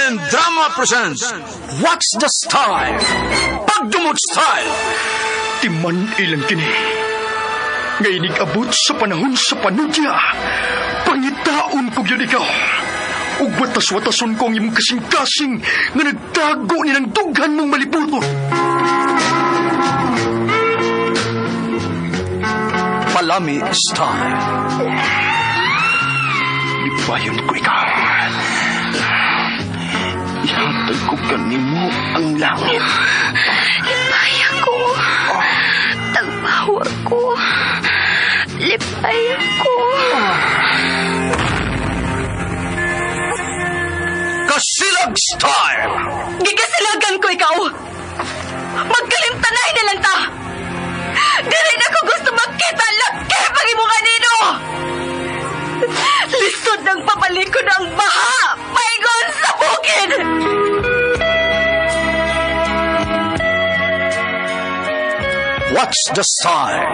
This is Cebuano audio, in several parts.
Armen Drama presents What's the Style? Pagdumot Style! Timan ilang kini. Nga inig-abot sa panahon sa panudya. Pangitaon ko gyud ikaw. Ug watas-watason ko ang imong kasing-kasing nga nagtago ni ng dughan mong malibuton. Palami Style. Lipayon ko ikaw. Ihatag ko kanimo ang langit. Lipay ako. Tagbawa ko. Lipay ako. Kasilag Style! Gikasilagan ko ikaw. Magkalimtanay na lang ta. Dili na ko gusto makita laki pag imo kanino. Lisod ng papalikod ang baha. Paingon sa bukid. What's the Style?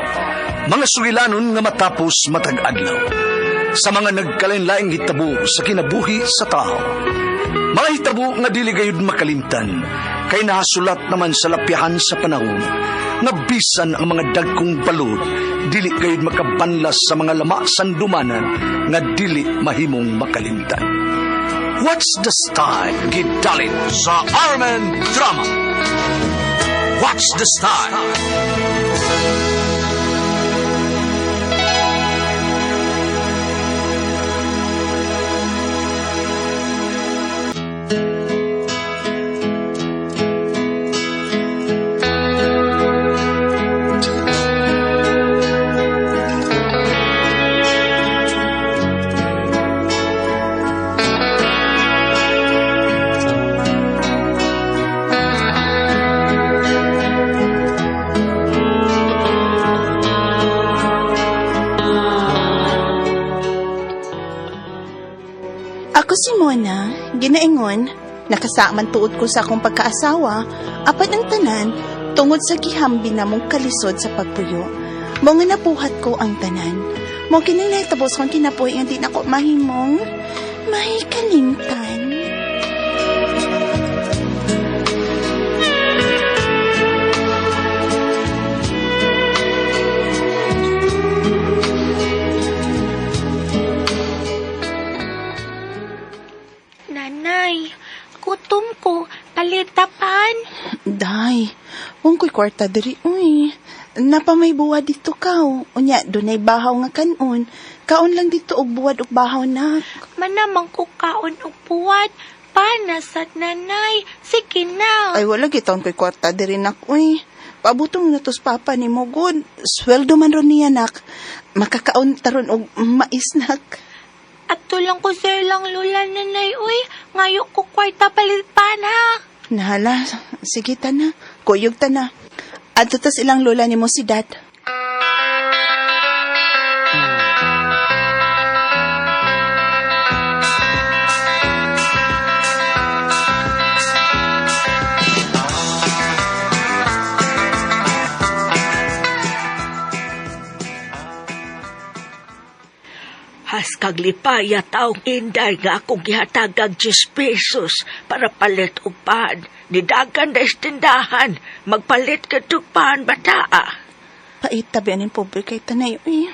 Mga sugilanon nga matapos matag adlaw. Sa mga nagkalain-laing hitabo sa kinabuhi sa tao. Mga hitabo nga dili gayud makalimtan, kay nahasulat naman sa lapyahan sa panahon, nga bisan ang mga dagkong balod, dili gayud makabanlas sa mga lama sandumanan nga dili mahimong makalimtan. What's the Style? Gidalit sa Armen Drama. What's the Style? Ako si Mona, ginaingon, nakasaman tuod ko sa akong pagkaasawa, apan ang tanan, tungod sa gihambi namong kalisod sa pagpuyo. Mao nga nabuhat ko ang tanan. Mao kini nahitabo sa akong kinabuhi nga di nako mahimong mahikalimtan. Nanay, gutom ko. Palitapan. Day, wong ko'y kwarta diri, uy. Napa may buwad dito ka, oh. Unya, dunay bahaw nga kanon. Kaon lang dito og buwad og bahaw nak. Manamang ko kaon og buwad. Panasat nanay. Sige na. Ay, wala gitaon ko'y kwarta diri nak, uy. Paabutong na tos papa ni mo, good. Sweldo man ron niya, nak. Makakaon taron og mais, nak. Ato lang ko sa ilang lula nanay, uy. Ngayo ko kwarta palitpan ha. Nahala, sige ta na. Kuyog ta na. Adto tas ilang lola ni mo si dad. Haskag lipaya taong inday nga akong gihatagag 10 pesos para palit og pan. Nidagan na istindahan. Magpalit ka tug pan, bataa. Pait tabi aning pobre kay tanay, uy.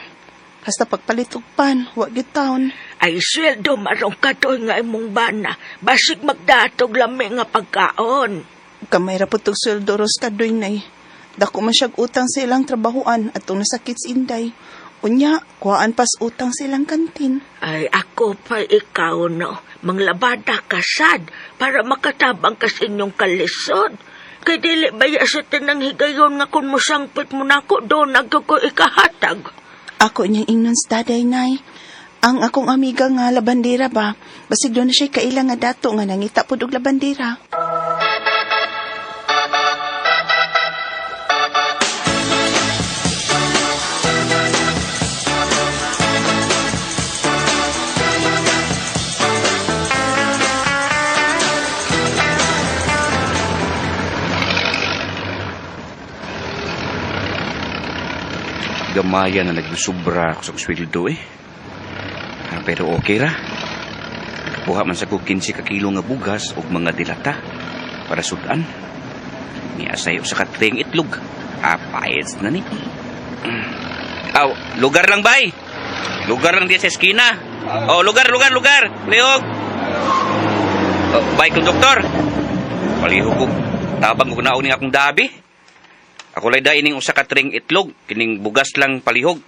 Hasta pagpalit og pan, wa gyud taon. Ay sweldo marong katoy nga imong bana. Basig magdatog lami nga pagkaon. Kamay ra pud tog sweldo ros kadoy nay. Dako man siyag utang sa ilang trabahoan atong nasakit si Inday. Unya, kuhaan pas utang sa ilang kantin. Ay ako pa ikaw no. Manglabada ka sad para makatabang ka sa inyong kalisod. Kay dili baya sa tinang higayon nga kung mosangpit mo nako doon ko ikahatag. Ako niyang ingnon sa daday, nay. Ang akong amiga nga labandera ba, basig doon na siya kaila nga dato nga nangita pod og labandera. Gamaya na nagsusubra ako sa sweldo eh. Ah, pero okay ra. Nakakuha man sa ko 15 ka kilo nga bugas ug mga dilata para sudan. Niasay usa ka tray itlog. Ah, paes na ni. Aw, lugar lang bay. Lugar lang diya sa eskina. Oh, lugar, lugar, lugar. Lihog. Oh, bay konduktor. Palihog ko. Tabang ko naon ning akong dabi. Ako lay dai ning usa ka tray itlog, kining bugas lang palihog.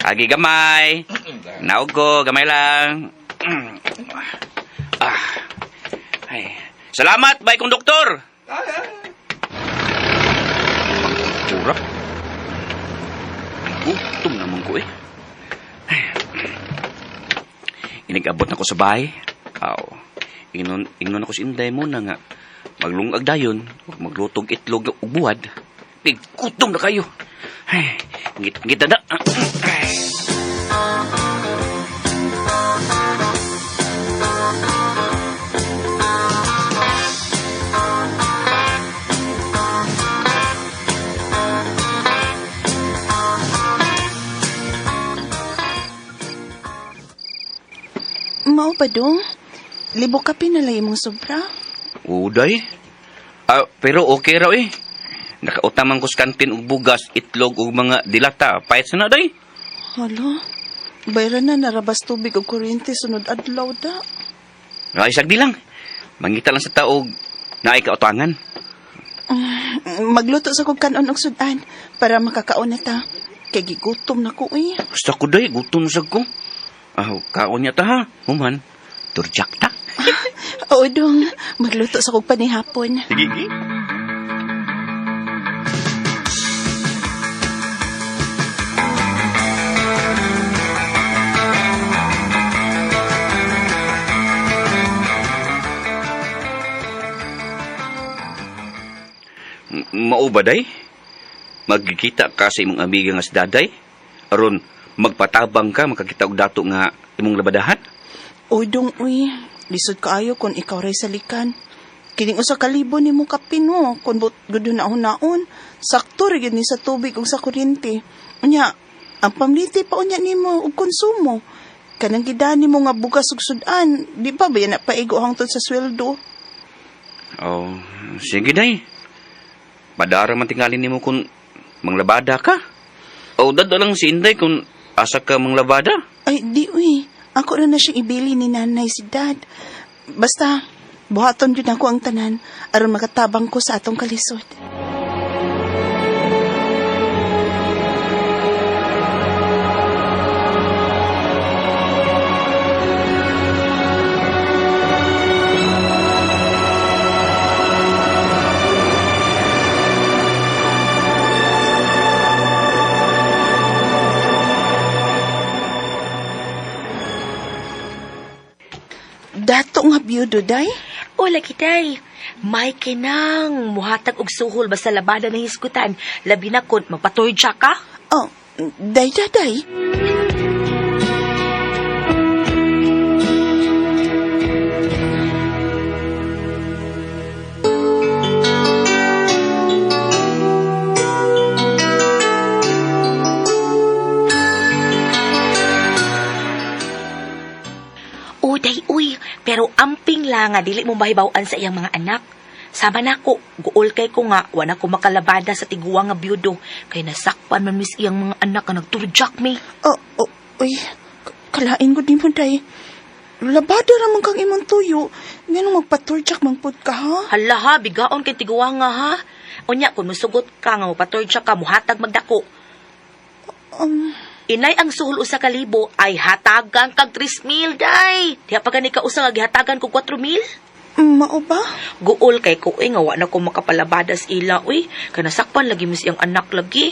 Agi gamay. Naog ko, gamay lang. Ah. Ay. Salamat, bay konduktor. Tsura. Gutom naman ko eh. Ay. Inigabot na ko sa bahay. Aw. Ingnon ako sa Inday mo na nga maglungag dayon, ug maglutog itlog ug buwad. Gutom na kayo. Ay, ngit na. Ay. Mao pa dong? Libo ka pinalay imong sobra. Uday. Ah, pero okay raw eh. Nakautaman ko sa kantin og bugas, itlog ug mga dilata. Pahit sa na day. Hala, bayra na narabas tubig og kuryente sunod adlaw da. Ay, sagdi lang. Mangita lang sa taog naay kautangan. Magluto sa kog kanon og sudan para makakaon na ta. Kay gigutom na ko eh. Basta ko day, gutom sad ko. Ah, kaon niya ta ha. Human, turjak ta. Oo dong, magluto sa kog panihapon. Sige, sige. Mao ba day? Magkikita ka sa imong amiga nga si Daday? Aron magpatabang ka makakita og dato nga imong labadahan? Uy dong uy, lisod kaayo kung ikaw ray salikan. Kining usa ka libo nimo kapin mo kung but gud na naon. Sakto ra gyud ni sa tubig ug sa kuryente. Unya, ang pamliti pa unya nimo ug konsumo. Kanang gidani mo nga bugas ug sudan, di ba ba yan na paigo hangtod sa sweldo? Oh, sige day. Padara man tingali nimo kung manglabada ka. O dado lang si Inday kung asa ka manglabada. Ay, di uy. Ako na na siyang ibili ni nanay si dad. Basta, buhaton yun ako ang tanan aron makatabang ko sa atong kalisod. Dato nga biyudo, day? O lagi day, may kinang muhatag og suhol basta labada na hisgutan. Labi na kun magpaturja ka. Oh, day, day, day. O day, uy, pero amping lang nga dili mo mahibaw-an sa iyang mga anak. Sama nako, guol kay ko nga wala ko makalabada sa tiguang nga byudo kay nasakpan man mis iyang mga anak nga nagturjak mi. Oh, oh, uy, kalain ko di mo, day. Labada ra man kang imong tuyo. Ngano magpaturjak man pud ka, ha? Hala ha, bigaon kay tiguang nga ha. Unya kun musugot ka nga mopaturjak ka muhatag magdako. Inay ang suhol usa ka libo ay hatagan kag 3,000 day. Diha pa gani ka usa nga gihatagan kog 4,000. Mao ba? Guol kay ko nga wa na ko makapalabadas ila uy. Kay nasakpan lagi mis iyang anak lagi.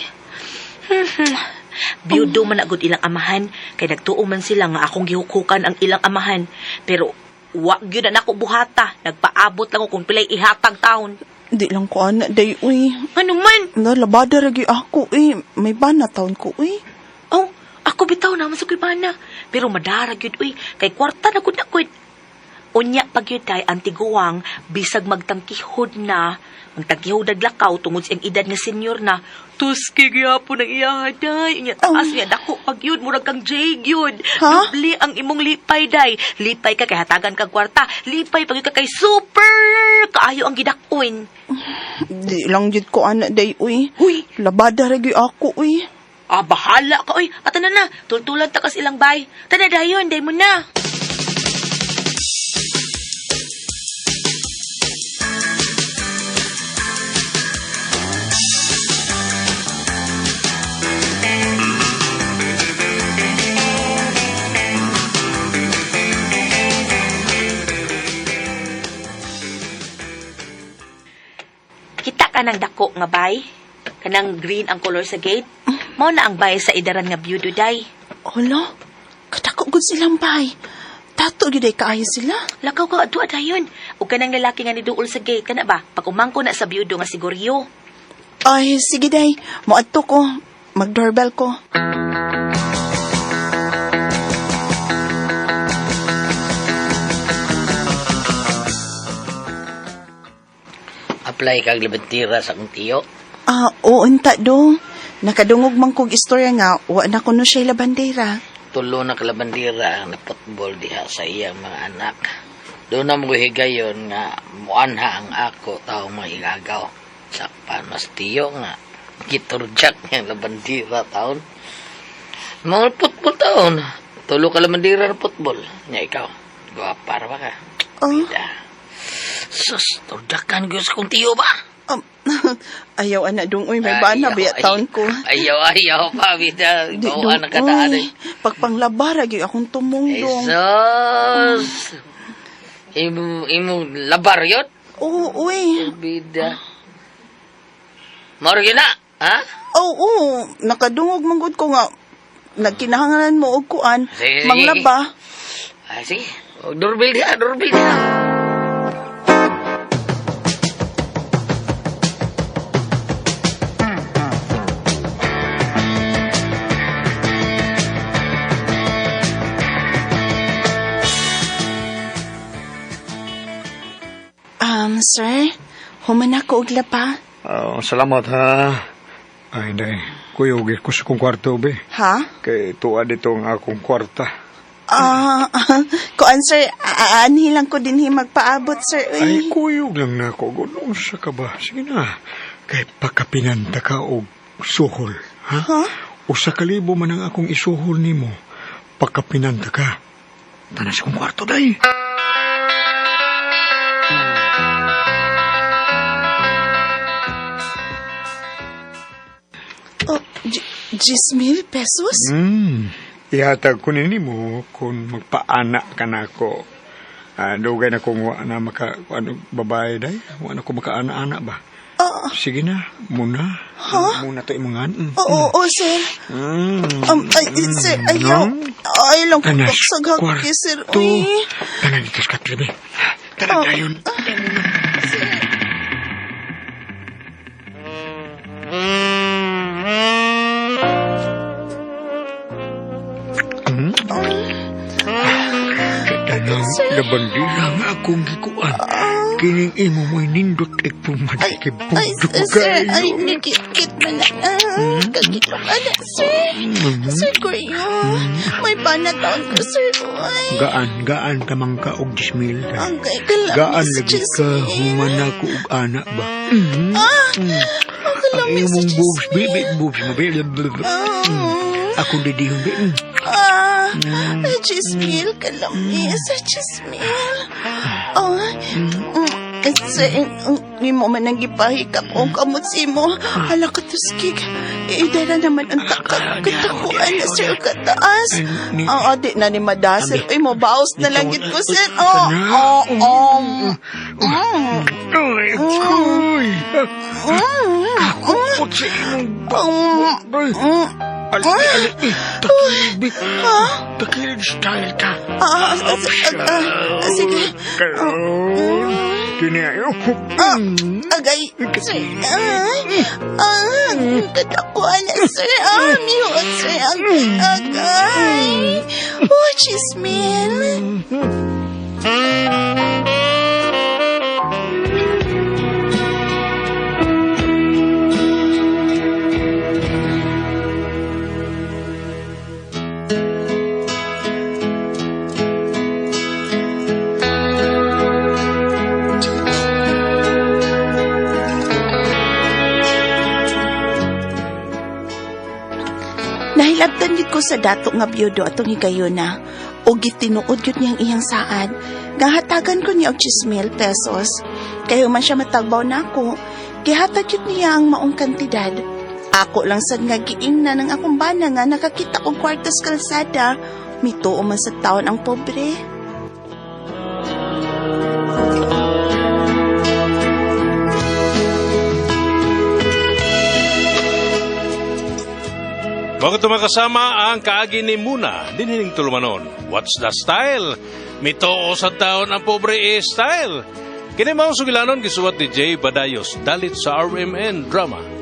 Biyudo man na gud ilang amahan kay nagtuo man sila nga akong gihukhukan ang ilang amahan. Pero wa gyud na nako buhata. Nagpaabot lang ko kung pilay ihatag taon. Di lang ko ana, day, uy. Ano man? Na, labada ra gyud ako, uy. May bana taon ko, uy. Oh, ako bitaw naman sa kuy bana. Pero madara gyud uy kay kwarta na gud na gud. Unya pagyud tay ang tiguang bisag magtangkihod na, magtangkihod naglakaw tungod sa iyang edad nga senior na. Tuski gyapon ang iya day. Unya taas niya dako pagyud murag kang Jay gyud. Ha? Dubli ang imong lipay day. Lipay ka kay hatagan kag kwarta. Lipay pagyud ka kay super kaayo ang gidak-on. Di lang jud ko ana day uy. Uy, Labada ra gyud ako uy. ah, bahala ka, oy. At na na, tultulan ta kas ilang bay. Tana dayon, day mo na. Kita ka ng dako nga bay. Kanang green ang color sa gate. Mao na ang bay sa idaran nga byudo day. Hala, kadako gud silang bay. Tato gyud ay kaayo sila. Lakaw ka adto dayon. Ug kanang lalaki nga niduol sa gate kana ba? Pag umangko na sa byudo nga siguryo. Ay, sige day. Moadto ko. Mag-doorbell ko. Apply kag labantira sa akong tiyo. Ah, oo unta dong. Nakadungog man kog istorya nga wa na kuno siya labandera. Tulo na kalabandira ang naputbol diha sa iyang mga anak. Doon na mo higayon nga muanha ang ako taong mga igagaw. Sakpan mas tiyo nga giturjak niyang labandira taon. Mga putbol taon. Tulo ka labandira na putbol. Nya ikaw, guwapa ra ba ka? Oh, Bida. Sus, turjakan gyud sa akong tiyo ba? ayaw ana dong uy, may bana Ayaw, biya ayaw. taon ko. Ayaw, ayaw pa, bida. Di Bawaan dong na kataan uy. eh. Pagpanglabara gyud akong tumong dong. Jesus! Imo, imo labar yun? Oo, uy. Bida. Moro yun na, ha? Oo, nakadungog man gud ko nga nagkinahanglan mo og kuan, Sige, sige. manglaba. Ay, sige. O, Doorbell diha, doorbell diha. Sir, human ako og laba. Ah, salamat ha. Ay, hindi. Kuyog ko sa kong kwarto, be. Ha? Kay tuwa dito ang akong kwarta. Ah, kuan sir, aanhi lang ko dinhi magpaabot sir. Ay, Uy. kuyog lang na ako. Gunong sa ka ba? Sige na. Kay pagkapinanta ka og suhol. Ha? Ha? Usa ka libo man ang akong isuhol nimo. Pagkapinanta ka. Tanas kong kwarto, day. Oh, 10,000 pesos? Ihatag ko nini mo kung magpaana ka na ako. Ah, dugay na kung wa na maka ano babae day, wa na ko makaana-ana ba. Ah, Sige na, muna. Ha? Muna to imong an. oo, oo, sir. Ay, sir, ayaw. Ayaw lang ko Tanas pagsagak, sir. Uy. Tanan dito sa katribe. Tanan Oh. dayon. Sir. Tanang labandira nga akong gikuan. Kining imo mo'y nindot igpumad Ay, kay ay, bugdo sir, ay, kayo. nikit-kit man na. Ah, Kagilok, ana, sir. Sir, kuya. May panataon ko, sir. Uy. Gaan, gaan tamang ka og 10,000. Ang kay kalamis, Gaan lagi ka, Jasmine. human ako og ana ba. Ah, ang Ang kalamis, imong boobs, Jasmine. bibi, boobs mo, bibi. Ah. Akong didihon, bibi. Ah, ay, Jasmine, kalamis, ay, Jasmine. Oh, sir, imo man ang gipahikap o kamot si mo. Hala ka, tuskig. Idara naman ang takak. Katakuan na, sir, kataas. Ang adi na ni Madasir. Ay, mo, baos na lang gid ko, sir. Oh, oh, oh. Ay, ay. Kakupot sa imong bay. Ali, ali, eh, takilid, bi. Takilid style ta. Ah, ah, ah, ah, sige. Karon. Kini ayo. Ah, agay, sir. Ah, ah, katakuan na, sir. Ah, mihuot, sir. Agay, agay. Oh, Jasmine. Gihilabtan gyud ko sa dato nga biyudo atong higayuna ug gitinuod gyud niyang iyang saad. Gahatagan ko niya og 10,000 pesos. Kay human siya matagbaw nako, gihatag gyud niya ang maong kantidad. Ako lang sad nga giingnan ang akong bana nga nakakita og kwarta sa kalsada. Mituo man sa taon ang pobre. Bakit makasama ang kaagi ni Muna, dinhining tulumanon. What's the style? Mitoo sa taon ang pobre eh, style. Kini mao sugilanon gisuwat ni Jay Badayos, dalit sa RMN Drama.